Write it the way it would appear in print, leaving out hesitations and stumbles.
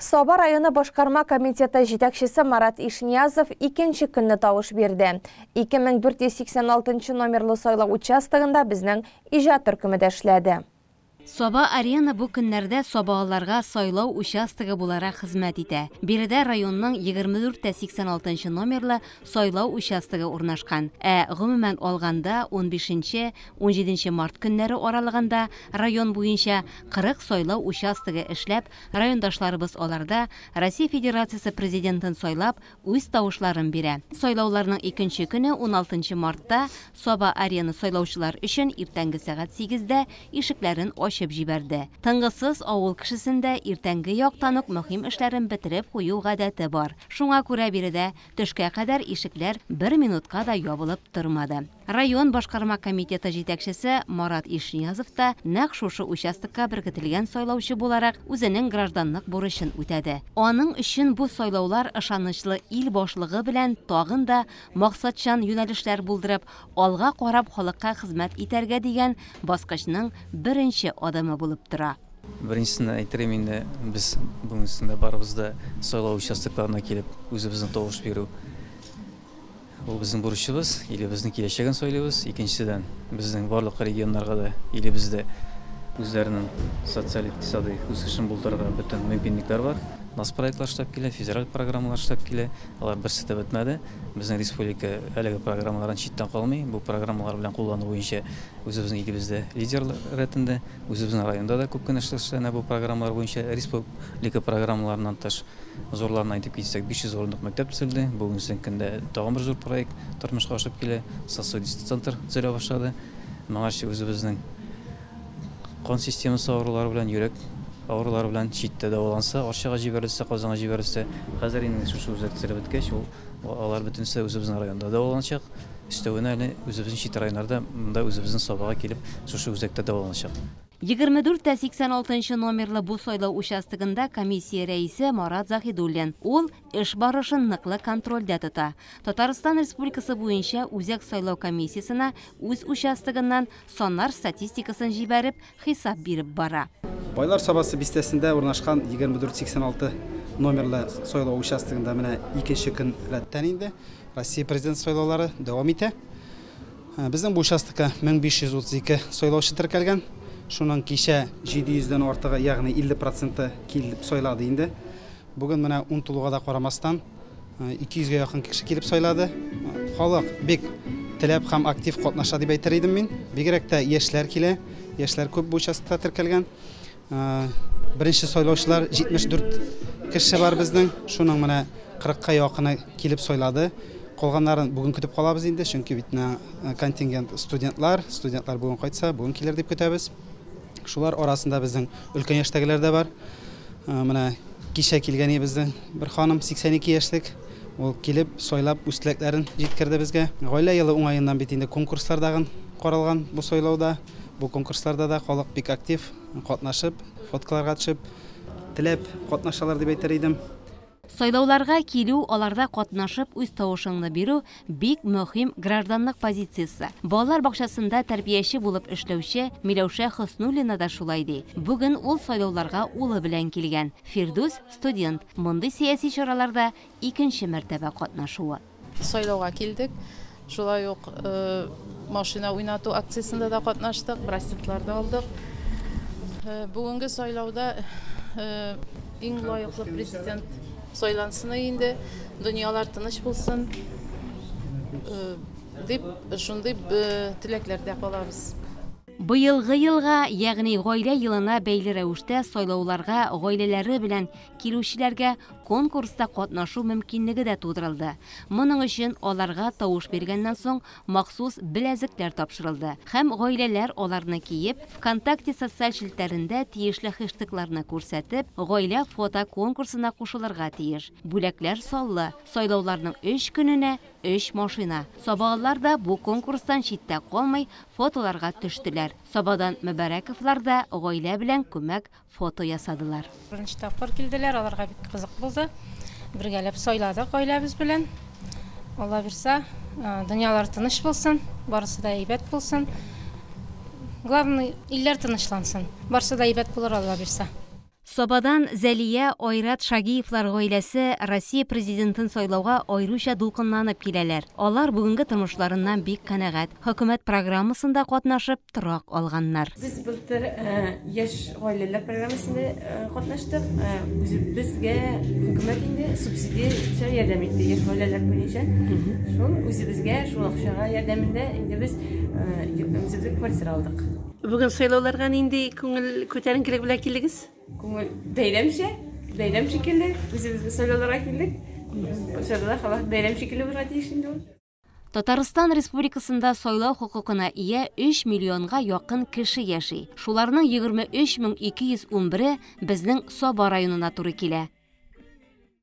Саба районы башкарма комитеты җитәкчесе Марат Ишниязов икенче көнне тавыш бирде. 2486 номерлы сайлау участогында безнең иҗат төркеме дә эшләде. Саба-Арена бу көннәрдә сабалыларга сайлау участогы буларак хезмәт итә. Биредә районның 24 тә 86 номерлы сайлау участогы урнашкан. Ә гомумән алганда, 15 17 март көннәре аралыгында район буенча 40 сайлау участогы эшләп, райондашларыбыз аларда Россия Федерациясе президентын сайлап, үз тавышларын бирә. Сайлауларның икенче көне 16 мартта Саба Арена сайлаучылар өчен иртәнге сәгать 8дә ишекләрен ачып җибәрде. Тынгысыз авыл кешесендә иртәнге яктан ук мөһим эшләрен бетереп кую гадәте бар. Шуңа күрә биредә төшкә кадәр ишекләр бер минутка да ябылып тормады. Район башкарма комитеты җитәкчесе Марат Ишниязов та нәкъ шушы участокка беркетелгән сайлаучы буларак үзенең гражданлык бурычын үтәде. Аның өчен бу сайлаулар ышанычлы ил башлыгы белән тагын да максатчан юнәлешләр булдырып, алга карап халыкка хезмәт итәргә дигән баскычның беренче адымы булып тора. Беренчесен әйтер инде, без бүгенгесендә барыбыз да сайлау участокларына килеп үзебезнең тавыш бирү ул безнең бурычыбыз, илебезнең киләчәген сайлыйбыз. Икенчедән, безнең барлык регионнарга да илебездә үзләренең социаль икътисадый үсешен булдырырга бөтен мөмкинлекләр бар. Нацпроектлар эшләп килә, федераль программалар эшләп килә. Алар берсе дә бетмәде. Безнең республика әлеге программалардан читтән калмый. Бу программалар белән куллану буенча үзебезнең илебездә лидерлар рәтендә, үзебезнең районда да күп кенә эшләр эшләнә бу программалар буенча. Республика программаларыннан тыш, зурларын әйтеп китсәк, 500 урындык мәктәп төзелде. Бүгенге көндә тагын бер зур проект тормышка ашып килә. Сосудистый центр төзелә башлады. Моңарчы үзебезнең кан системасы авырулары белән, йөрәк авырулары белән читтә дәваланса, Арчага җибәрелсә, Казанга җибәрелсә, хәзер инде шушы үзәк төзелеп беткәч, ул алар бөтенесе үзебезнең районда дәваланачак. Өстәвенә әле үзебезнең чит районнарда монда үзебезнең Сабага килеп, шушы үзәктә дәваланачак. 24 тә 86 номерлы бу сайлау участогында комиссия рәисе Марат Заһидуллин. Ул эш барышын ныклы контрольдә тота. Татарстан Республикасы буенча Үзәк сайлау комиссиясенә үз участогыннан саннар статистикасын җибәреп, хисап биреп бара. Байлар Сабасы бистәсендә урнашкан 2486 номерлы сайлау участогында менә икенче көн рәттән инде Россия президент сайлаулары дәвам итә. Безнең бу участокка 1532 сайлаучы теркәлгән. Шуның кичә 700дән артыгы, ягъни 50 проценты килеп сайлады инде. Бүген менә 10 тулуга да карамастан 200гә якын кеше килеп сайлады. Халык бик теләп һәм актив катнаша дип әйтер идем мин. Бигрәк тә яшьләр килә. Яшьләр күп бу участокта теркәлгән. Беренче сайлаучылар 74 кеше бар безнең. Шуның менә 40ка якыны килеп сайлады. Калганнарын бүген көтеп калабыз инде, чөнки бит менә контингент студентлар, студентлар бүген кайтса, бүген килер дип көтәбез. Шулар арасында безнең өлкән яшьтәгеләр дә бар. Менә кичә килгән безнең бер ханым 82 яшьлек. Ул килеп, сайлап, үз теләкләрен җиткерде безгә. Гаилә елы уңаеннан бит инде конкурслар дагын каралган бу сайлауда. Бу конкурсларда да халык бик актив катнашып, фоткаларга төшеп, теләп катнашалар дип әйтер идем. Сайлауларга килү, аларда катнашып үз тавышыңны бирү бик мөһим гражданлык позициясе. Балалар бакчасында тәрбияче булып эшләүче Миләүшә Хөснуллина да шулай ди. Бүген ул сайлауларга улы белән килгән. Фирдүс студент. Мондый сәяси чараларда икенче мәртәбә катнашуы. Сайлауга килдек. Шулай ук машина уйнату акциясендә дә катнаштык, браслетлар да алдык. Бүгенге сайлауда иң лаеклы президент сайлансын инде, дөньялар тыныч булсын дип шундый теләкләрдә калабыз. Быелгы елга, ягъни гаилә елына бәйле рәвештә сайлауларга гаиләләре белән килүчеләргә конкурста катнашу мөмкинлеге дә тудырылды. Моның өчен аларга тавыш биргәннән соң махсус беләзекләр тапшырылды. Һәм гаиләләр аларны киеп, ВКонтакте социаль челтәрендә тиешле хэштегларны күрсәтеп, гаилә фото конкурсына кушылырга тиеш. Бүләкләр саллы. Сайлауларның 3 көненә 3 машина. Сабалылар да бу конкурстан читтә калмый, фотоларга төштеләр. Сабадан Мөбәрәковлар да гаилә белән күмәк фото ясадылар. Беренче тапкыр килделәр, аларга бик кызык булды. Бергәләп сайладык гаиләбез белән. Алла бирсә, дөньялар тыныч булсын, барысы да әйбәт булсын. Главный, илләр тынычлансын. Барысы да әйбәт булыр, Алла бирсә. Сабадан Зәлия, Айрат Шагиевлар гаиләсе Россия Президентын сайлауга аеруча дулкынланып киләләр. Алар бүгенге тормышларыннан бик канәгать. Хөкүмәт программасында катнашып, торак алганнар. Без былтыр яшь гаиләләр программасында катнаштык. Үзебезгә хөкүмәт инде субсидия ярдәм итте яшь гаиләләр буенча. Шул үзебезгә шул акчага ярдәмендә инде без үзебезгә квартира алдык. Бүген сайлауларга нинди күңел күтәренкелек белән килдегез? Күңел бәйрәмчә, бәйрәм шикелле, үзебезгә сайлауларга килдек. Сайлаулар халык бәйрәм шикелле булырга тиеш инде ул. Татарстан Республикасында сайлау хокукына ия 3 миллионга якын кеше яши. Шуларның 23 211-е безнең Саба районына туры килә.